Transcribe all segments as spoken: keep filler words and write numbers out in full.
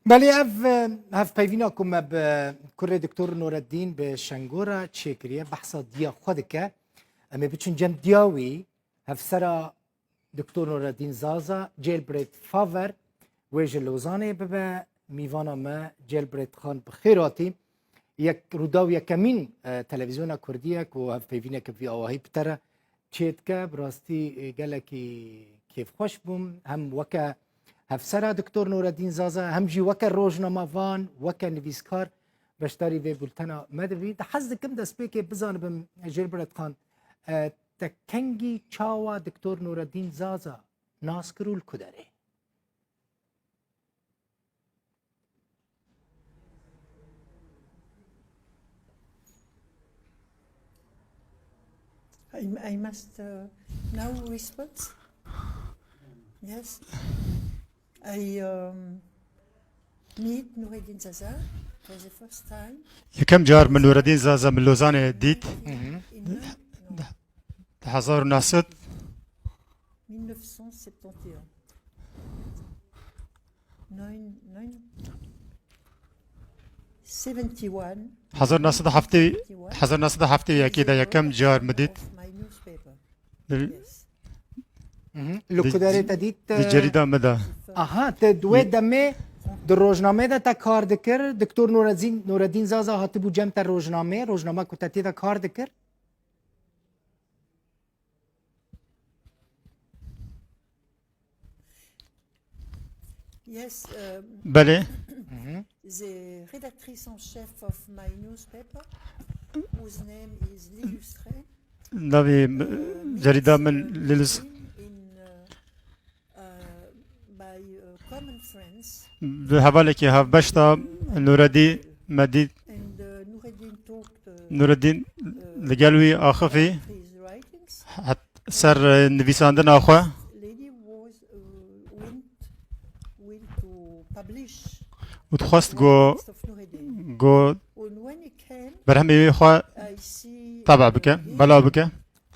Belê ev, e, hevpeyvîna ku me bi kurê Doktor Nureddîn bi Şengo re çêkiriye, behsa diya xwe dike. Em ê biçin cem diya wî, hevsera Doktor Nureddîn Zaza, Gelbret Faver, wê ji Lozanê bibe, mîvana me Gelbret Xan bi xêr hatî. Yek, Rûdaw yekemîn, e, televîzyona kurdî ye ku hevpeyvîneke vî awahî bi te re çêdike. Bi rastî, e, gelekî kêfxweş bûm. Hem weke hevsera Doktor Nureddîn Zaza, hem jî weke rojnamevan, weke nivîskar beşdarî vê bultena me dibî. Di hez dikim destpêkê bizanibim, Gelbret Xan, e, te kengî çawa Doktor Nureddîn Zaza nas kir û li ku derê? I, I must, uh, now respond. Yes. I, um, meet Nureddin Zaza for the first time. Yekem car min Nureddîn Zaza min Lozanê dît. In, no. Di hezar û neh sed mille neuf cent septante et un. Nine, nine, seventy-one. Hezar neh sed heftê, hezar neh sed heftê yekê de yekem car min dît. Of my newspaper. Li, Yes. Mhm. Li ku derê te dît, di e, cerîda min de. Aha, te di wê demê di rojnamê de te kar dikir. Doktor Nureddîn, Nureddîn Zaza hatibû cem te rojnamê, rojnama ku te tê de kar dikir. Yes, um, Belê. The redactrice en chef of my newspaper, whose name is L'Illustré, Navê m-, uh, cerîda meets, min uh, Lilis. Him in, uh, uh, by, uh, common friends. Bi hevalekî hevbeş de Nuredî me dît. And, uh, Nureddin talked, uh, Nureddîn uh, li gel wî axifî. His writings. Het-, ser, e, nivîsandina xwe. Lady was, uh, went, went to publish û dixwest ku, text of Nureddin. Ku And when he came, berhemê wê xwe I see, teba uh, bike, him belav bike.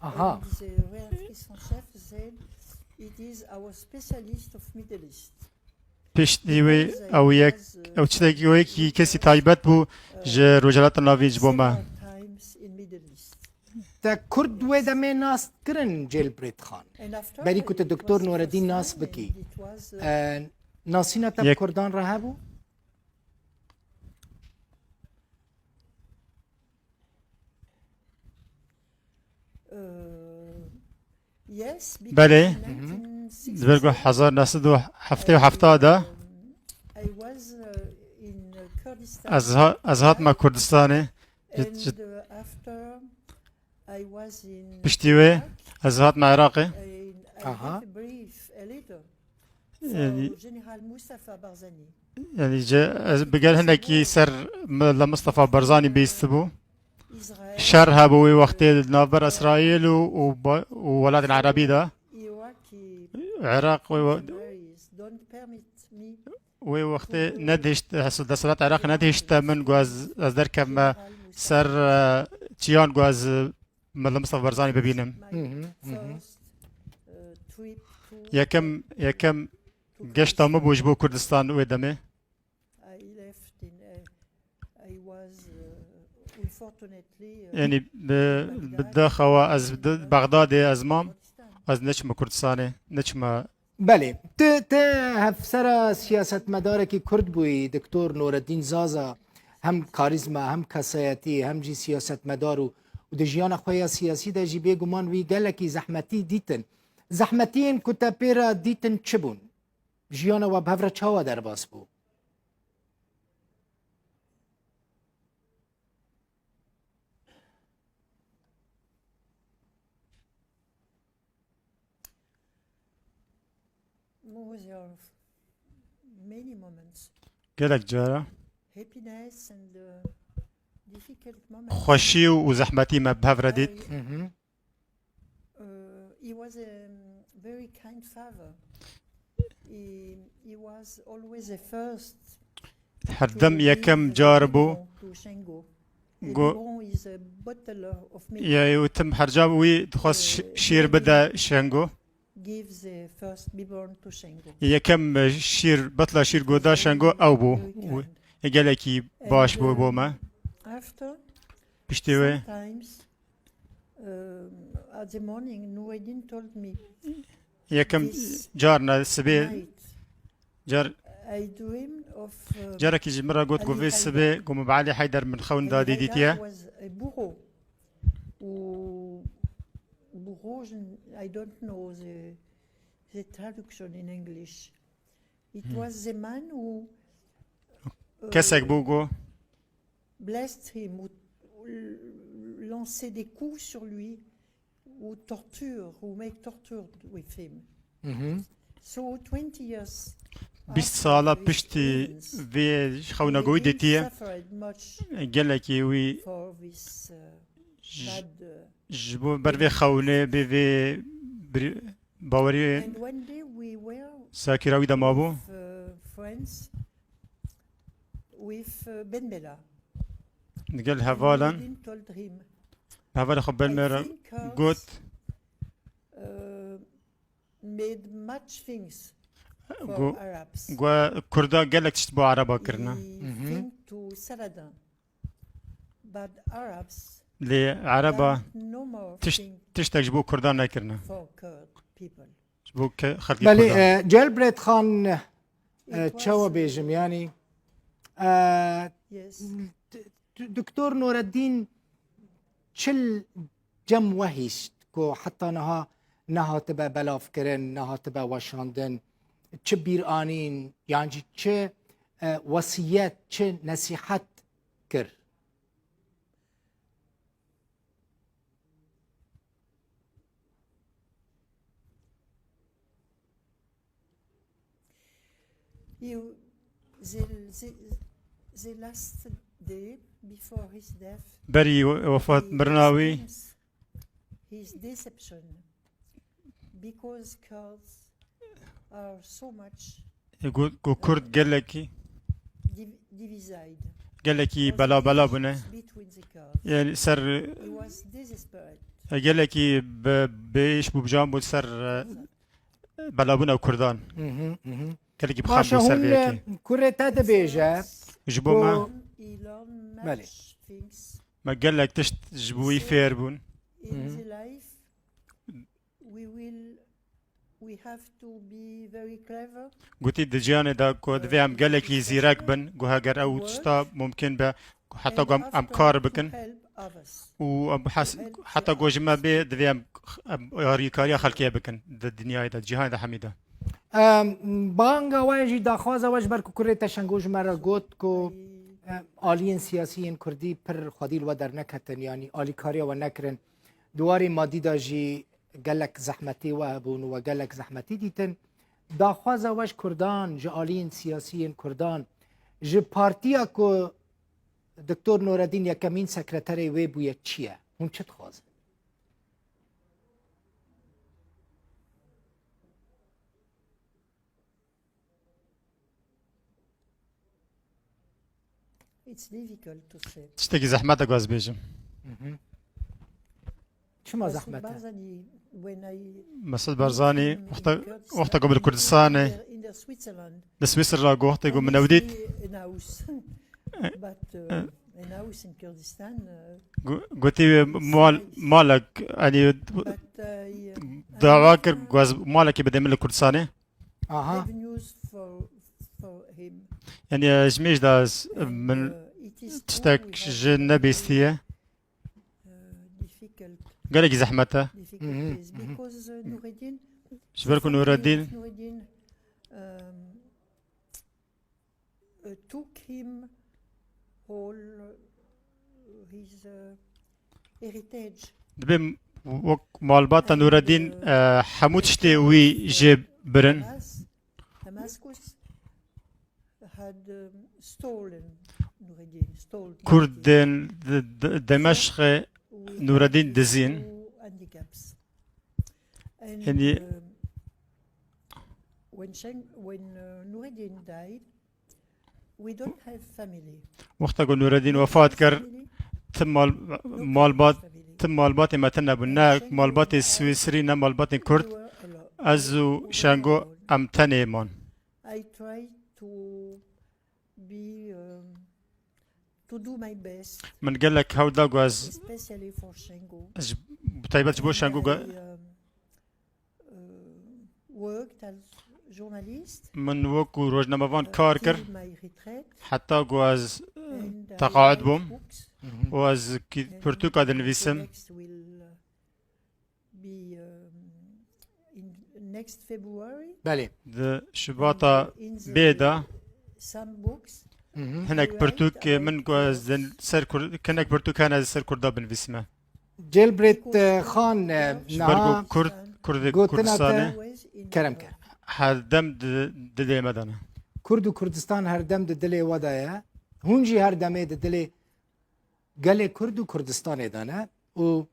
Aha. And the redactrice en chef said, "It is our specialist of Middle East." Piştî wê ew yek, ew tiştekî wê yekî kesî taybet bû ji Rojhilata Navîn ji bo me. Te kurd wê demê nas kirin Gelbret Xan. Berî ku tu Doktor Nureddîn nas bikî. E, nasîna te bi Yek- kurdan re hebû? Belê. Di ber ku hezar neh sed û heftê û heft de ez ha-, ez hatime Kurdistanê. Ji, ji, piştî wê ez hatime Iraqê. Aha. Yanî, yanî ji, ez bi gel hinekî ser Mela Mustafa Barzanî bihîstibû. Şer hebû wê wextê li navber Îsraîl û, û ba-, û welatên Erebî de. Iraq wê we-, wê wextê nedihişt, hes-, desthilat Iraqê nedihişte min ku ez, ez derkevme ser, e, çiyan ku ez, e, Mela Mustafa Barzanî bibînim. Hı hı, hı hı. Yekem, yekem geşta min bû ji bo Kurdistan wê demê. Yanî bi, bi daxewa ez di Bexdadê ez mam, ez neçime Kurdistanê, neçime Belê. Tu, tu hevsera siyasetmedarekî kurd bûyî, Doktor Nureddîn Zaza, hem karîzma, hem kesayetî, hem jî siyasetmedar û, û di jiyana xwe ya siyasî de jî bêguman wî gelekî zehmetî dîtin. Zehmetiyên ku te pê re dîtin çi bûn? Jiyana we bi hev re çawa derbas bû? There are many moments. Gelek cara. Happiness and, uh, difficult moments. Xweşî û, û zehmetî me bi hev re dît. I, Hı hı. uh, he was a very kind father. He, he was always the first Her dem yekem car bû. Go- Ya, û tim her ca wî dixwest şî-, şîr bide Şengo. Give the first biberon to Shango. Yekem, e, şîr, betla şîr ku da Şengo ew bû. Very kind. Û gelekî baş bû bo me. And, uh, after, piştî wê sometimes, um, at the morning, Nureddin told me, yekem this carna sibê, night, car, I dream of, um, carekî ji min re got ku vê Ali sibê Haydar. Ku min bi Elî Heyder min xewn da dî dîtiye. Ali Haydar was a bourreau. Û bourreau, I don't know the, the traduction in English. It was the man who, uh, kesek bû ku blessed him, who lançait des coups sur lui, who torture, who make torture with him. So twenty years bîst after sala this piştî experience, vê xewna ku wî Nureddin dîtiye, suffered much gelekî wî for this, uh, ji, bad, uh, ji bo ber vê xewnê, bê vê bir-, baweriyê And one day we were sakîra wî de mabû. With, uh, friends, with, uh, Ben Bella. Digel hevalan, Nureddin told him, hevalê xwe Ben Bella I think Kurds, got, uh, made much things for Arabs. Got, got Kurda gelek tişt bo Ereba kirine. He think to Saladin. But Arabs Lê Ereba done no more tişt-, thing tiştek ji bo Kurdan nekirine. For Kurd people. Ji bo ke-, xelkê Belê, Kurdan. E, Gelbret Xan, e, It was, çawa bêjim, yanî, e, yes. D-, d-, Doktor Nureddin çil cem we hişt ku heta niha nehatibe belavkirin, nehatibe weşandin, çi bîr anîn, yan jî çi, e, wesiyet, çi nesîhet kir? You, the, the, the last day before his death, Berî we-, wefat he mirina wî, explains his deception because Kurds are so much, e, got, got Kurd, uh, gelekî, div-, divided. Gelekî bela bela bûne. Between the Kurds. Yani ser, he was desperate. E, gelekî be-, bêş bû, bijan bû ser, e, belabûna Kurdan. Mhm, mhm. Gelekî bi xwe bû ser vê yekê. Baş e, hûn, e, kurê te dibêje. Ji bo me. Belê. Me gelek tişt ji bo wî fêr bûn. Mhm. Gotî di jiyanê de ku divê em gelekî zîrek bin, ku heger ew tişta mumkin be, heta ku em, em kar bikin û em hes-, heta ku ji me bê, divê em, em alîkariya xelkê bikin di dinyayê de, cîhanê de hemî de. Em, banga we jî, daxwaza we ji ber ku kurê te Şengo ji me re got ku, em, aliyên siyasî yên kurdî pir xwedî li we derneketin, yanî alîkariya we nekirin. Di warê madî de jî gelek zehmetî we hebûn û we gelek zehmetî dîtin. Daxwaza we ji kurdan, ji aliyên siyasî yên kurdan, ji partiya ku Doktor Nureddin yekemîn sekreterê wê bûye çi ye? Hûn çi dixwazin? It's difficult to say. Tiştekî zehmet e ku ez bêjim. Mhm. Çima zehmet e? Mesûd Barzanî, when I Mesûd Barzanî, meet him wexta, in Kurdistan, wexta ku min li Kurdistanê, in the, in the Switzerland, li Swîsrela ku wextê ku min ew dît, he was in a house. But, uh, an house in Kurdistan, uh, gu-, gotî wê mal, malek, yanî, but, uh, he, dawa kir, ku ez malekê bidê min li Kurdistanê. Aha. Have news for, for him. Yani, e, ji mêj de ez, and, min, uh, it is tiştek true, we have, ji uh, nebîstiye. Uh, difficult, gelekî zehmet e. Difficulties, mhm, mhm, because, uh, Nureddin, ji ber ku Nureddin, Nureddin, um, uh, took him all, uh, his, uh, heritage. Dibê wek malbata Nureddin, uh, e, hemû tiştê wî jê birin. Damas-, Damascus had, um, stolen Nureddin, stole Kurdên di, di, Demeşqê with Nureddin dizîn. Two handicaps. And, yanî, um, when Sheng-, when, uh, Nureddin died, we don't have family. Wexta ku Nureddin wefat kir, ti mal-, malbat, ti malbatê me tune bûn. Ne malbatê Swîsrî, ne malbatên Kurd. Ez û Şengo em tenê man. I try to be um, to do my best, Min gelek hewl da ku ez especially for Shango. ji- bi taybet ji bo Şengo ku I um, uh, worked as journalist min wekî rojnamevan kar kir. Till my retreat. Heta ku ez And I teqaüd write bûm. Books. Û ez ki- pirtûka dinivîsim. Projects will uh, be um, in next February. Belê. Di Şibata bê de Some books. Hı hı. hinek pirtûk min ku ez din ser Kur- hinek pirtûk hene ez ser Kurda binivîsime. Gelbret e, Xan e, Ji ber niha ku Kurd, Kurdê gotina te- Kurdistanê Always in kerem ker. her dem di, di dê me de ne. Kurd û Kurdistan her dem di dilê we de ye. Hûn jî her demê di dilê gelê Kurd û Kurdistanê de ne. Û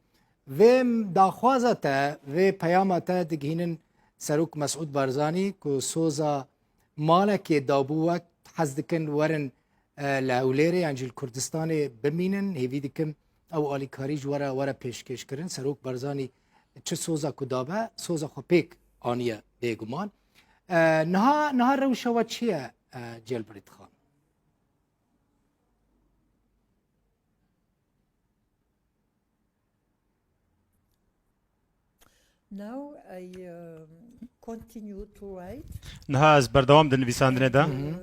vê daxwaza te, vê peyama te digihînin Serok Mesûd Barzanî ku soza malekê dabû we hez dikin werin e, li Hewlêrê yan jî li Kurdistanê bimînin. Hêvî dikim ew alîkarî ji we re were pêşkêşkirin. Serok Barzanî çi soza ku dabe, soza xwe pêk aniye bêguman. E, niha, niha rewşa we çi ye e, Gelbret Xan? Now I um, continue to write. Niha ez berdewam di nivîsandinê de. Um,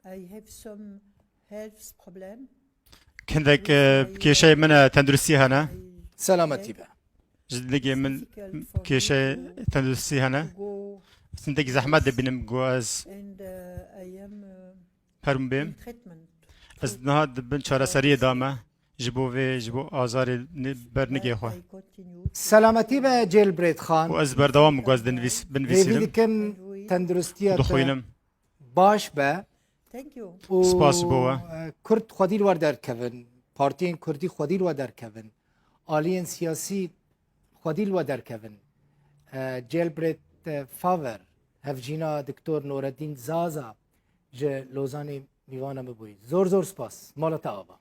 I have some health problem. Hindek e, kêşeyê min e, tenduristî hene. I Selametî be. Ji dilekê min difficult for me kêşeyê to, tenduristî hene. to go Hindek zehmet dibînim ku ez and uh, I am uh, perim bêm. in treatment. Ez niha di bin çareseriyê de me. Ji bo vê, ji bo azarê ni- bernigê xwe. I continue. Selametî be Gelbret Xan. Û ez berdewam ku ez dinivîs, Hêvî binivîsînim. dikim tenduristiya te Dixwînim. baş be. Thank you. Û Spas ji bo we. e, Kurd xwedî li we derkevin. Partiyên Kurdî xwedî li we derkevin. Aliyên siyasî xwedî li we derkevin. E, Gelbret e, Faver, hevjîna Doktor Noreddîn Zaza ji Lozanê mîvana min bûyî. Zor zor spas. Mala te ava.